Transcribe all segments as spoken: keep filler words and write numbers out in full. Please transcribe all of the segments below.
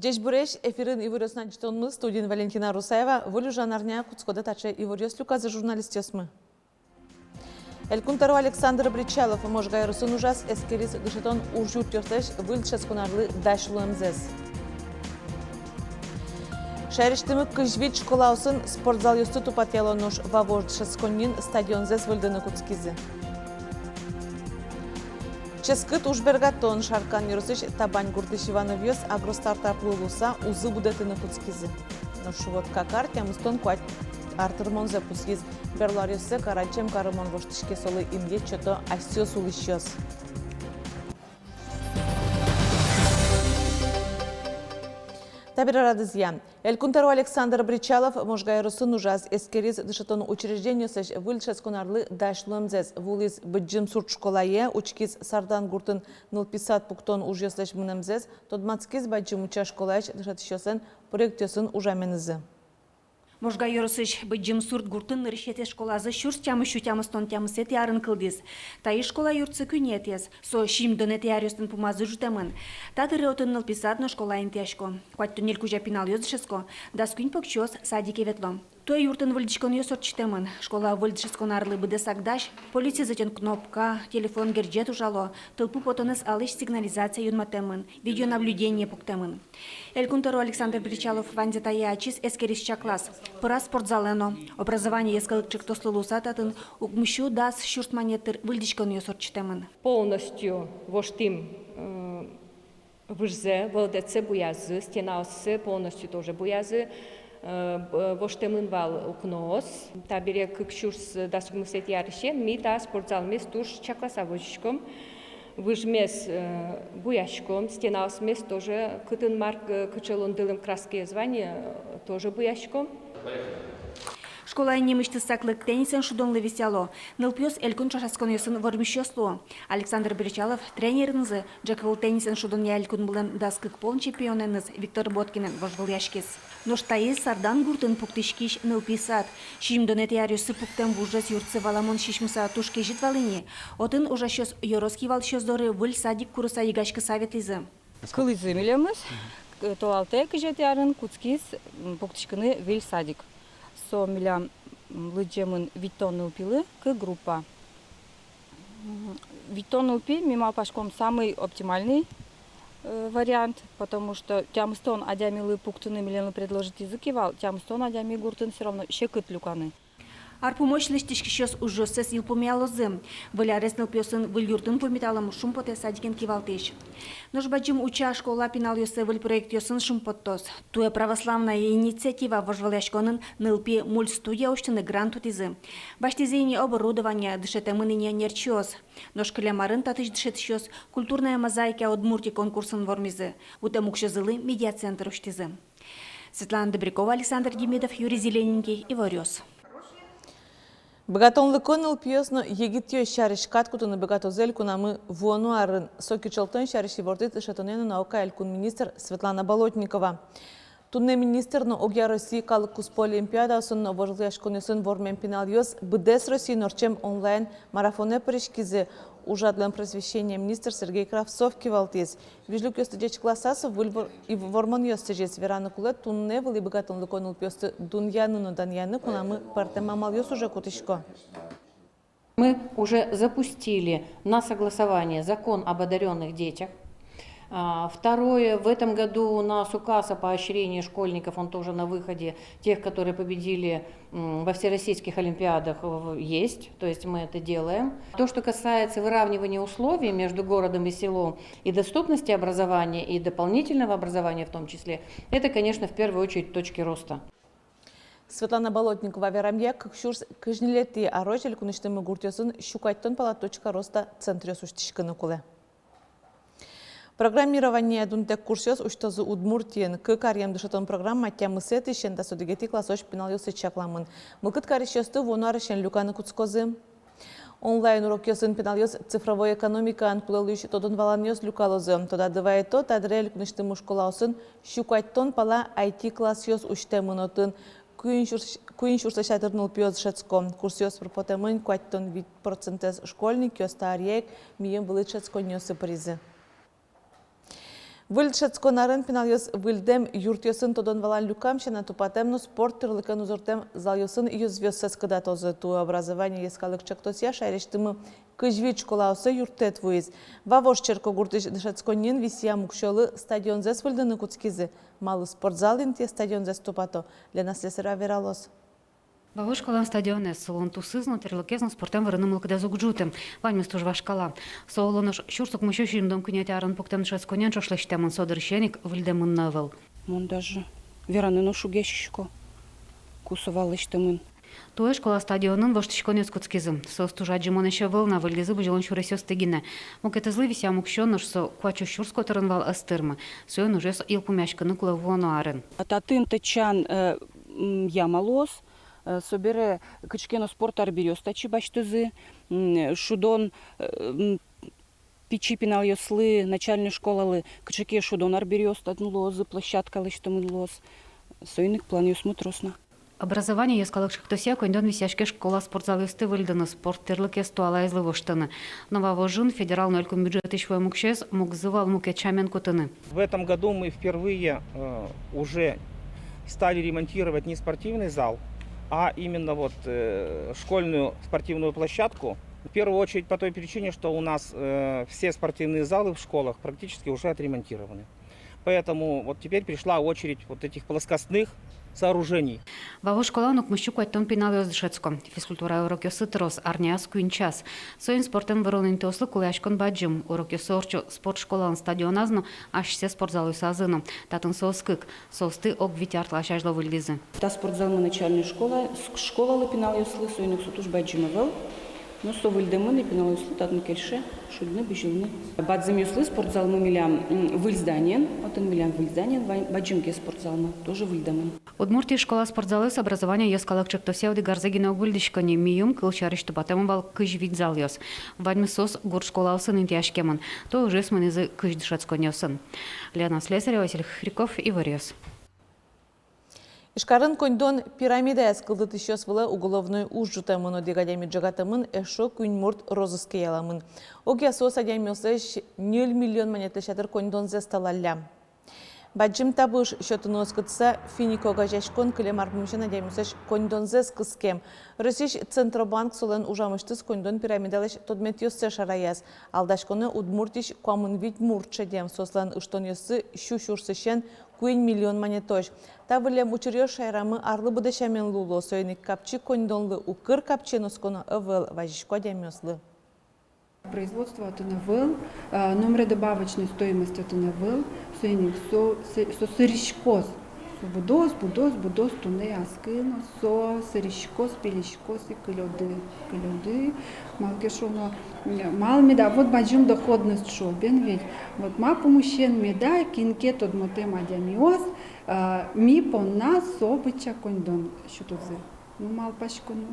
Ӟечбуресь! Эфирын «Иворъёс» но ӝытонмы, студиын Валентина Русаева. Выль ужан арня кутскоды таӵе иворъёс люказы журналистъёсмы. Элькун тӧро Александр Бречалов Можга ёросын ужаз, эскериз дышетон ужъюртъёслэсь выль дышетскон арлы дась луэмзэс. Шаерысьтымы кызь вить школаосын спортзалъёсты тупатъяло, нош Вавож дышетсконниын стадионзэс выльдыны кутскизы. Ческыт ужбергатон. Шаркан ёросысь Табань гуртысь Ивановъёс агростартаплы луыса узы будэтыны кутскизы. Нош Шувот Какар тямыстон куать ар тырмонзэ пусйиз. Берло аръёсы кар адӟем карымон воштӥське, солы инъет сёто асьсэос улӥсьёс. Табере радызъя. Элькун тӧро Александр Бречалов Можга ёросын ужаз, эскериз дышетон учреждениослэсь выль дышетскон арлы дась луэмзэс, вуылӥз Быдӟым Сурт школае, учкиз Сардан гуртын нылпи сад пуктон ужъёслэсь мынэмзэс, тодматскиз Бадӟым Уча школаысь дышетӥсьёслэн проектъёсын ужаменызы. Можга ёросысь Быдӟым Сурт гуртын нырысетӥез школазы сюрс тямыссю тямыстон тямысэтӥ арын кылдӥз. Таиз школа юртсы куинетӥез, со сизьымдонэтӥ аръёсын пумаз ӝутэмын. Та дыре отын нылпи сад но школа интыясько. Куатьтон ньыль кузя пиналъёс дышетско, дас куинь покчиос садике ветло. Туэ юртын выльдӥськонъёс ортчытэмын. Школа выль дышетскон арлы быдэсак дась. Полицизэтӥ кнопка, телефон герӟет ужало, тылпу потонэз алӥсь сигнализация юнматэмын, видеонаблюдение пуктэмын. Элькун тӧро Александр Бречалов ваньзэ тае ачиз, эскериз, чаклаз. Пыраз спортзалэ но. Образование йӧскалык ӵектослы луыса татын укмыссю дас сюрс манет тыр выльдӥськонъёс ортчытэмын. Полностью воштӥм, э, выжзэ, вӧлдэтсэ буязы, стенаоссэ полностью тоже буязы, э, б-, воштэмын вал укноос. Табере кык сюрс дас укмысэтӥ арысен ми та спортзалмес туж чакласа возиськом. Выжмес, э, буяськом, стенаосмес тоже, кытын мар, э, кыӵе лундылэм краскаез вань, э, тоже буяськом. Школаын нимысьтыз саклык теннисэн шудонлы висъяло. Нылпиос элькун ӵошатсконъёсын вормисьёс луо. Александр Бречалов тренеренызы, ӝӧк выл теннисэн шудонъя элькунмылэн дас кык пол чемпионэныз Виктор Боткинэн вожвылъяськиз. Нош таиз Сардан гуртын пуктӥськись нылпи сад. Сизьымдонэтӥ аръёсы пуктэм вужез юртсы валамон сисьмыса туж кезьыт вал ини. Отын ужасьёс ёрос кивалтӥсьёс доры выль садик курыса йыгаськыса ветлӥзы. Кылӥзы милемыз, к-, толалтэ кызетӥ арын кутскиз, м, пуктӥськыны выль садик. Со милям, м, лыдӟемын витьтон нылпилы, кык группа. М, витьтон нылпи, ми малпаськом, самый оптимальный, э, вариант, потому что тямыстон адямилы пуктыны милемлы предложитьтӥзы ке вал, тямыстон адями гуртын всё равно секыт люканы. Ар пумозь лэсьтӥськисьёс ужъёссэс йылпумъялозы. Выль арез нылпиосын выль юртын пумиталом, шумпотэ садикен кивалтӥсь. Нош Бадӟым Уча школа пиналъёссэ выль проектъёсын шумпоттоз. Туэ «Православная инициатива» вожвылъяськонын нылпи мультстудия усьтыны грант утӥзы. Басьтӥзы ини оборудование, дышетэмын ини ӧнерчиос. Нош кылем арын татысь дышетӥсьёс «Культурная мозаика Удмуртии» конкурсын вормизы. Вутэм уксёзылы медиацентр усьтӥзы. Светлана Добрякова, Александр Демидов, Юрий Зелененький, «Иворъёс». Быгатонлыко нылпиос но егитъёс сярысь кат кутыны быгатозы элькунамы вуоно арын. Со кичӧлтон сярысь ивортӥз дышетонъя но наукая элькун министр Светлана Болотникова. Туннэ министр но огъя Россия калык куспо олимпиадаосын но вожвылъяськонъёсын вормем пиналъёс быдэс Россиын ортчем онлайн-марафонэ пыриськизы. Ужрадлэн просвещения министр Сергей Кравцов кивалтӥз. Визьлюкъёсты ӟечкыласа, со выль вор-, и вормонъёс сӥзиз. Вераны кулэ, туннэ вылӥ быгатонлыко нылпиосты дунъяны но данъяны кунамы пӧртэм амалъёс уже кутӥсько. Мы уже запустили на согласование закон об одарённых детях. А, второе, в этом году у нас указ о поощрении школьников, он тоже на выходе, тех, которые победили, м, во всероссийских олимпиадах, в-, есть, то есть мы это делаем. То, что касается выравнивания условий между городом и селом и доступности образования, и дополнительного образования в том числе, это, конечно, в первую очередь точки роста. Светлана Болотникова верамъя, кык сюрс кызь ньылетӥ арозь элькунысьтымы гуртъёсын сю куатьтон пала «Точка роста» центръёс усьтӥськыны кулэ. Программирование дунтэк курсъёс усьтозы Удмуртиын. Кык аръем дышетон программа тямысэтӥысен дас одӥгетӥ классозь пиналъёсы чакламын. Мылкыд карисьёсты вуоно арысен люканы кутскозы. Онлайн урокъёсын пиналъёс цифровой экономикаын кулэ луись тодон-валанъёс люкалозы. Тодады вайытом, та дыре элькунысьтымы школаосын сю куатьтон пала айти классъёс усьтэмын, отын куинь сюрс-, куинь сюрслэсь ятыр нылпиос дышетско. Курсъёс пыр потэмын, куатьтон вить процентэз школьникъёс та аръя ик мийым вылӥ дышетсконниосы пыризы. Выль дышетскон арын пиналъёс выльдэм юртъёсын тодон-валан люкам сяна, тупатэм но спорт тӥрлыкен узыртэм залъёсын ёзвиоссэс кыдатозы. Туэ «Образование» йӧскалык чектосъя шаерысьтымы кызь вить школаосы юрттэт вуиз. Вавож черкогуртысь дышетсконниын висъям уксёлы стадионзэс выльдыны кутскизы. Малы спортзал интые стадионзэс тупато, Лена Слесарева вералоз. Вавож школаын стадионэз, солэн тусыз но, тӥрлыкез но, спортэн вырыны мылкыдэз уг ӝуты. Ваньмыз туж вашкала. Со улон нош сюрс укмыссю сизьымдон куинетӥ арын пуктэм дышетсконэн ӵош лэсьтэмын, со дырысен ик выльдэмын но ӧвӧл. Мон даже вераны но шугъяськисько, ку со вал лэсьтэмын. Туэ школа стадионын воштӥськонъёс кутскизы. Соос туж адӟымонэсь ӧвӧл на, выльдӥзы бызьылон сюресъёсты гинэ. Мукетызлы висъям уксё, нош со куать сюрс котырын вал, ӧз тырмы. Соин ужъёс йылпумъяськыны кулэ вуоно арын. А татын тэтчан, э, м, яма луоз, э, собере кыӵе ке но спорт арбериос татчы басьтозы, м, шудон, э, м, пичи пиналъёслы, начальной школалы кыӵе ке шудон арбериос татын луозы, площадка лэсьтэмын луоз. Соин ик планъёсмы трос на. «Образование» йӧскалык чектосъя коньдон висъяське школа спортзалъёсты выльдыны, спорт тӥрлыкез туалаезлы воштыны. Но Вавожын федерал но элькун бюджетысь вуэм уксёез мугзы вал мукет сямен кутыны. В этом году мы впервые, э, уже стали ремонтировать не спортивный зал, а именно вот, э, школьную спортивную площадку. В первую очередь по той причине, что у нас, э, все спортивные залы в школах практически уже отремонтированы. Поэтому вот теперь пришла очередь вот этих плоскостных сооружений. Вавож школаын укмыссю куатьтон пиналъёс дышетско. Физкультура урокъёссы трос, арняяз куинь час. Соин спортэн вырон интыослы кулэяськон бадӟым. Урокъёссы ортчо спорт школалэн стадионаз но, асьсэ спортзалъёсазы но. Татын соос кык. Соосты ог вить ар талэсь азьло выльдӥзы. Та спортзалмы начальной школа, с-, школалы пиналъёслы, соин ик со туж бадӟым ӧвӧл. Но со выльдэмын, и пиналъёслы татын кельше шудыны, бызьылыны. Бадӟымъёслы спортзалмы милям, м, выль зданиен, отын милям выль зданиен, ва-, бадӟымгес спортзалмы тоже выльдэмын. Удмуртиысь школа спортзалъёс «Образование» йӧскалык чектосъя одӥг арзэ гинэ уг выльдӥсько ни, мийым кылсярысь тупатэмын вал кызь вить залъёс. Ваньмыз соос гурт школаосын интыяськемын. Туэ ужъёс мынӥзы кызь дышетсконниосын. Лена Слесарева, Василий Хохряков, «Иворъёс». Ижкарын коньдон пирамидаяз кылдытӥсьёс вылэ уголовной уж ӝутэмын. Одӥг адями ӝегатэмын, эшшо куинь мурт розыске ялэмын. Огъя соос адямиослэсь ньыль миллион манетлэсь ятыр коньдонзэс талалля. Бадӟым табыш сётыны оскытыса, «Финико» огазеяськон кылем ар пумысен адямиослэсь коньдонзэс кыскем. Россиысь Центробанк солэн ужамысьтыз коньдон пирамидалэсь тодметъёссэ шараяз. Алдаськонэ Удмуртиысь куамын вить мурт шедем, соослэн ыштонъёссы сю сюрсысен куинь миллион манетозь. Та выллем учыръёс шаерамы арлы быдэ сямен луыло, соин ик капчи коньдонлы укыр капчиен осконо ӧвӧл, вазисько адямиослы. Производство отын ӧвӧл, а, номере добавочной стоимость отын ӧвӧл, соин ик со, со, со сырьиськоз, со будоз, будоз, будоз туннэ аскын, со сырьиськоз, пилиськоз и кылёды, кылёды. Малы ке шуоно, м, малы меда, вот бадӟым доходность шуо бен ведь. Вот ма пумысен меда кин ке тодмотэм адямиос, а, ми понна со быдӟа коньдон сётозы. Ну, малпасько, ну.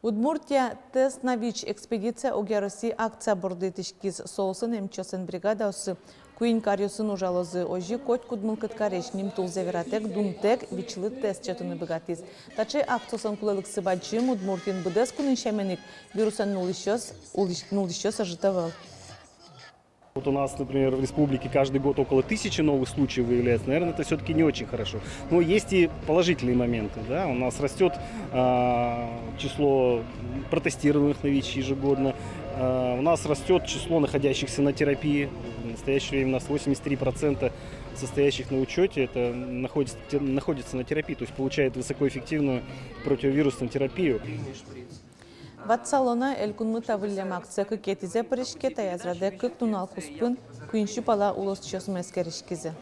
«Удмуртия тест на ВИЧ» экспедиция огъя Россия акция борды итӥськиз. Со улсын эмчиослэн бригадаоссы куинь каръёсын ужалозы. Озьы котькуд мылкыд карись, ним-тулзэ вератэк, дунтэк, ВИЧ-лы тест сётыны быгатӥз. Таӵе акциослэн кулэлыксы бадӟым. Удмуртиын быдэс кунын сямен ик вирусэн нуллӥсьёс, улӥсь-, нуллӥсьёс ӧжыт ӧвӧл. Вот у нас, например, в республике каждый год около тысячи новых случаев выявляется. Наверное, это всё-таки не очень хорошо. Но есть и положительные моменты, да. У нас растёт, а, число протестируемых на ВИЧ ежегодно. А, у нас растёт число находящихся на терапии. В настоящее время у нас восемьдесят три процента состоящих на учёте, это находится, те-, находится на терапии, то есть получает высокоэффективную противовирусную терапию. Ватсалом на, элькунмы та выллем акцие кыкетӥзэ пыриське. Таяз радэ кык нунал куспын куинь сю пала улосчиосмы эскериськизы.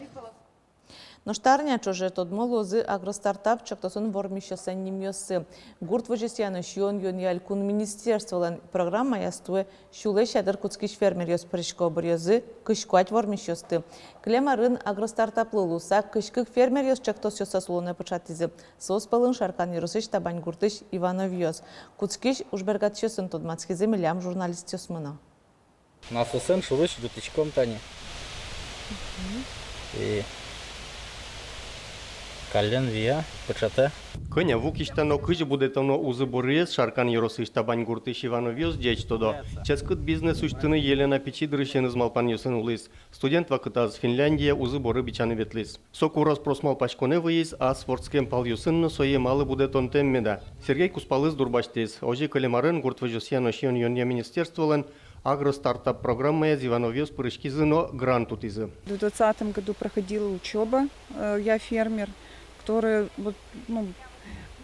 Нош та арня ӵоже тодмо луозы «Агростартап» ӵектосын вормисьёслэн нимъёссы. Гурт возёсъя но сиён-юонъя элькун министерстволэн программаяз туэ сюлэсь ятыр кутскись фермеръёс пырисько, быръёзы кызь куать вормисьёсты. Кылем арын «Агростартаплы» луыса кызь кык фермеръёс ӵектосъёссэс улонэ пыӵатӥзы. Соос пӧлын Шаркан ёросысь Табань гуртысь Ивановъёс. Кутскись ужбергатӥсьёсын тодматскизы милям журналистъёсмы но. Насосэн шурысь ӝутӥськом тани. И каллен вия, пыӵатэ. Кӧня ву кисьтано, кызьы будэтоно узы-борыез Шаркан ёросысь Табань гуртысь Ивановъёс ӟеч тодо. Ческыт бизнес усьтыны Елена пичи дырысеныз малпанъёсын улӥз. Студент вакытаз Финляндие узы-боры бичаны ветлӥз. Соку рос-прос малпаськонэ выйиз ас вордскем палъёсын но сое малы будэтонтэм меда. Сергей кузпалыз дурбасьтӥз. Озьы кылем арын гурт возёсъя но сиён-юонъя министерстволэн «Агростартап» программаяз Ивановъёс пыриськизы но грант утӥзы. В двадцатом году проходила учёба, э, «Я фермер», которая вот, ну,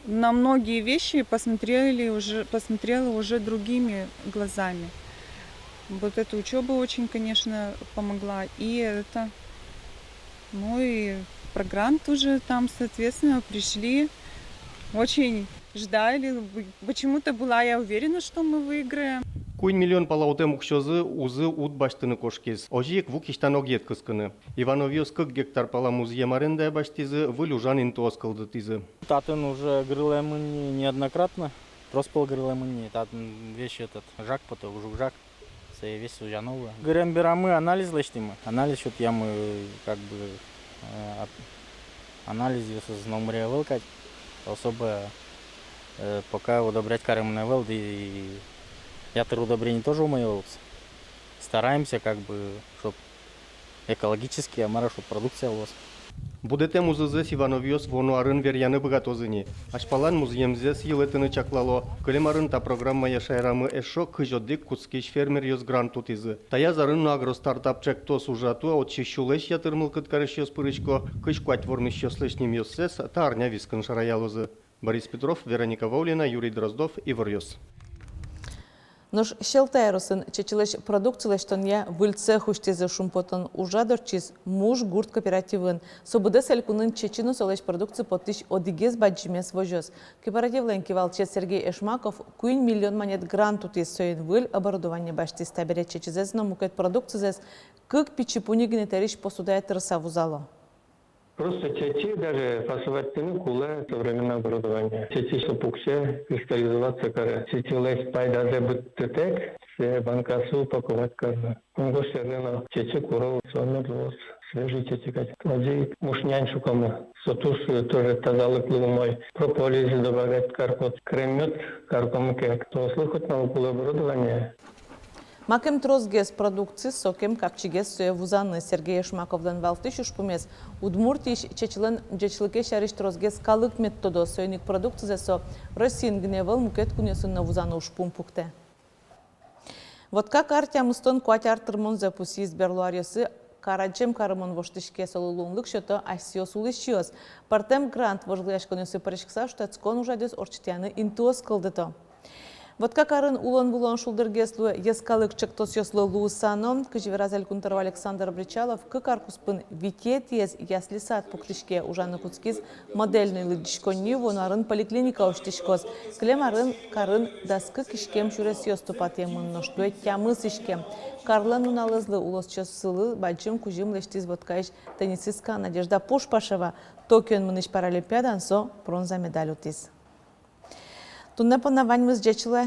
на многие вещи посмотрели уже, посмотрела уже другими глазами. Вот эта учёба очень, конечно, помогла. И это, ну и про грант уже там, соответственно, пришли. Очень ждали. Почему-то была я уверена, что мы выиграем. Куинь миллион пала утэм уксёзы узы уд басьтыны кошкиз. Озьы ик ву кисьтано гет кыскыны. Ивановъёс кык гектар пала музъем арендае басьтӥзы, выль ужан интыос кылдытӥзы. Татын уже гырлэмын ни неоднократно, трос пол гырлэмын ни, татын весь этот жаг потэ, ужук жаг. Сое весь ужано вылэм. Гырем берамы анализ лэсьтӥмы. Анализ сётъямы, как бы, э, ап-, анализъёсыз номыре ӧвӧл кадь. Особо, э, пока удобрять каремын ӧвӧл, да и ятыр удобрений тоже умой луоз. Стараемся, как бы, чтоб экологический, а мар-а, чтоб продукция луоз. Будэтэм узызэс Ивановъёс вуоно арын веръяны быгатозы ни. Азьпалан музъемзэс йылэтыны чаклало. Кылем арын та программая шаерамы эшшо кызь одӥг кутскись фермеръёс грант утӥзы. Таяз арын но «Агростартап» ӵектос ужа, туэ отчы сюлэсь ятыр мылкыд карисьёс пырисько. Кызь куать вормисьёслэсь нимъёссэс та арня вискын шараялозы. Борис Петров, Вероника Ваулина, Юрий Дроздов, «Иворъёс». Нош Сьӧлта ёросын чечылэсь продукци лэсьтонъя выль цех усьтӥзы. Шумпотон ужрад ортчиз Муж гурт кооперативын. Со быдэс элькунын чечы но солэсь продукци поттӥсь одӥгез бадӟымез возёс. Кооперативлэн кивалтӥсез Сергей Эшмаков куинь миллион манет грант утӥз, соин выль оборудование басьтӥз. Табере чечызэс но мукет продукцизэс кык пичи пуньы гинэ тэрись посудае тырыса вузало. Просто чечы даже фасовать карыны кулэ современное оборудование. Чечы со пуксе, кристаллизоваться каре. Чечылэсь пайдазэ быдтытэк, сое банкаосы упаковать карыны. Кунгож сьӧры но чечы куро, со мед луоз свежий чечы кадь. Озьы ик мушнянь шукомы. Со туж тоже тазалыклы умой. Прополис добавлять каркод, крем-мед карком ке, соослы хоть но кулэ оборудование. Макем тросгес продукциез, сокем капчигес сое вузаны. Сергей Эшмаковлэн валтӥсь ужпумез: Удмуртиысь чечылэн ӟечлыкез сярысь тросгес калык мед тодоз. Соин ик продукцизэ со Россиын гинэ ӧвӧл, мукет кунъёсын но вузаны ужпум пуктэ. Вотка кар тямыстон куать ар тырмонзэ пусйиз. Берло аръёсы кар адӟем карымон воштӥське, солы луонлык сёто асьсэос улӥсьёс. Пӧртэм грант вожвылъяськонъёсы пыриськыса, шутэтскон ужрадъёс ортчытъяны интыос кылдыто. Вотка карын улон-вылон шулдыргес луэ йӧскалык ӵектосъёслы луыса но. Кызьы вераз Элькун тӧро Александр Бречалов, кык ар куспын витетӥез ясли-сад пуктӥське. Ужаны кутскиз модельной лыдӟиськонни, вуоно арын поликлиника усьтӥськоз. Кылем арын карын дас кык иськем сюресъёс тупатъямын, нош туэ тямыс иськем. Карлэн нуналэзлы улосчиослы бадӟым кузьым лэсьтӥз Воткаысь теннисистка Надежда Пушпашева. Токиоын мынӥсь Паралимпиадаын со бронза медаль утӥз. Туннэ понна ваньмыз. Ӟеч луэ.